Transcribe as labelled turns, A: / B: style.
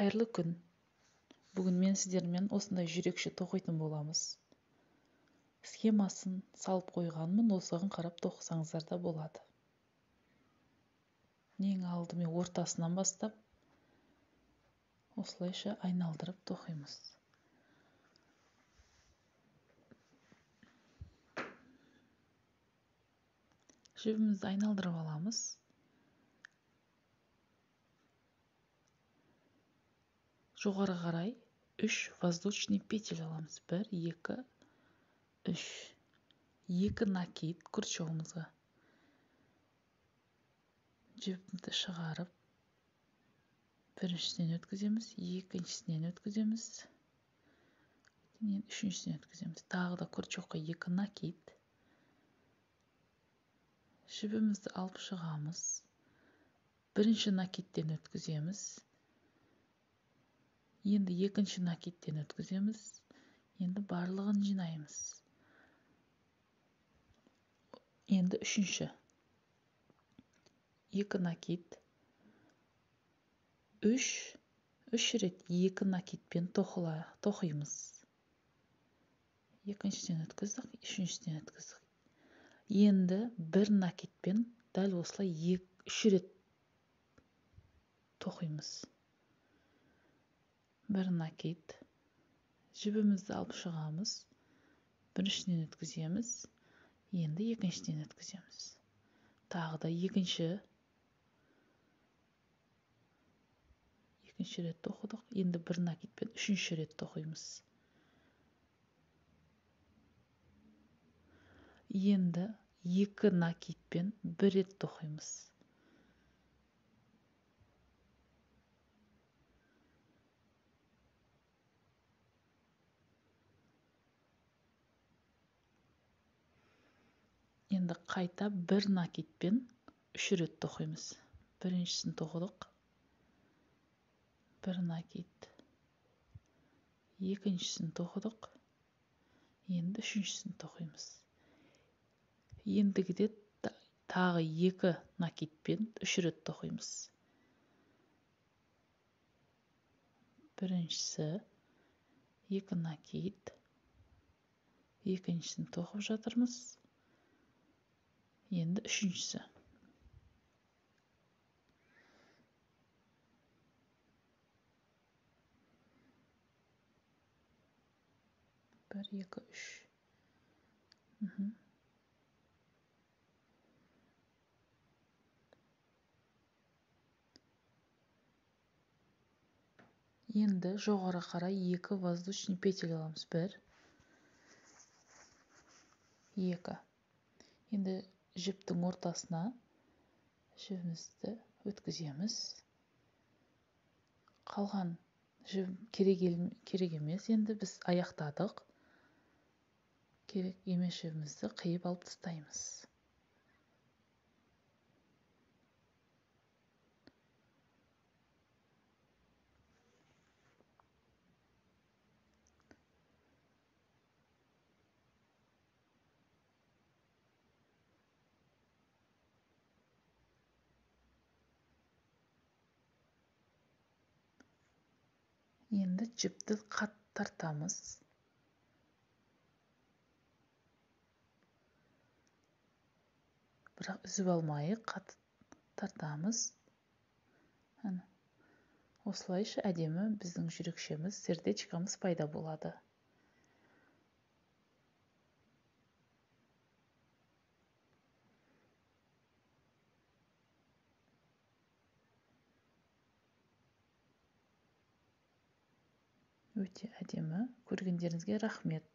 A: Қайырлы күн. Бүгін мен сіздермен осындай жүрекше тоқитын боламыз. Схемасын салып қойғанмын, осыған қарап тоқысаңыздар да болады. Ең алдымен ортасынан бастап осылайша айналдырып тоқимыз. Жібімізді айналдырып аламыз. Жоғары қарай 3 воздушный петель аламыз. 1, 2, 3. 2 накид крючогымызға. Жіпті шығарып, біріншісінен өткіземіз, екіншісінен өткіземіз, үшіншісінен өткіземіз. Тағы да крючокқа 2 накид. Жібімізді алып шығамыз. Бірінші накидтен өткіземіз. Енді екінші накидтен өткіземіз. Енді барлығын жинаймыз. Енді үшінші. 2 накид. 3 рет 2 накидпен тоқимыз. Екіншіден өткіздік, үшіншіден өткіздік. Енді 1 накидпен дәл осылай 3 рет тоқимыз. 1 накид. Жібімізді алып шығамыз. Біріншіден өткіземіз. Енді екіншіден өткіземіз. Тағы да екінші рет тоқыдық. Енді 1 накидпен үшінші рет тоқимыз. Енді 2 накидпен 1 рет тоқимыз. Енді қайта 1 накидпен 3 рет тоқимыз. Біріншісін тоқыдық. 1 накид. Екіншісін тоқыдық. Енді үшіншісін тоқимыз. Ендігіде тағы 2 накидпен 3 рет тоқимыз. Біріншісі 2 накид. Екіншісін тоқып жатырмыз. Енді үшіншісі. 1, 2, 3. Енді жоғары қарай 2 воздушный петель аламыз. 1, 2. Енді жіптің ортасына жібімізді өткіземіз. Қалған жіп керек емес, енді біз аяқтадық. Керек емес жібімізді қиып алып тастаймыз. Енді жіпті қатты тартамыз. Бірақ үзіп алмайық, қатты тартамыз. Әне. Осылайша әдемі біздің жүрекшеміз, сердечкамыз пайда болады. Өте әдемі. Көргендеріңізге рахмет.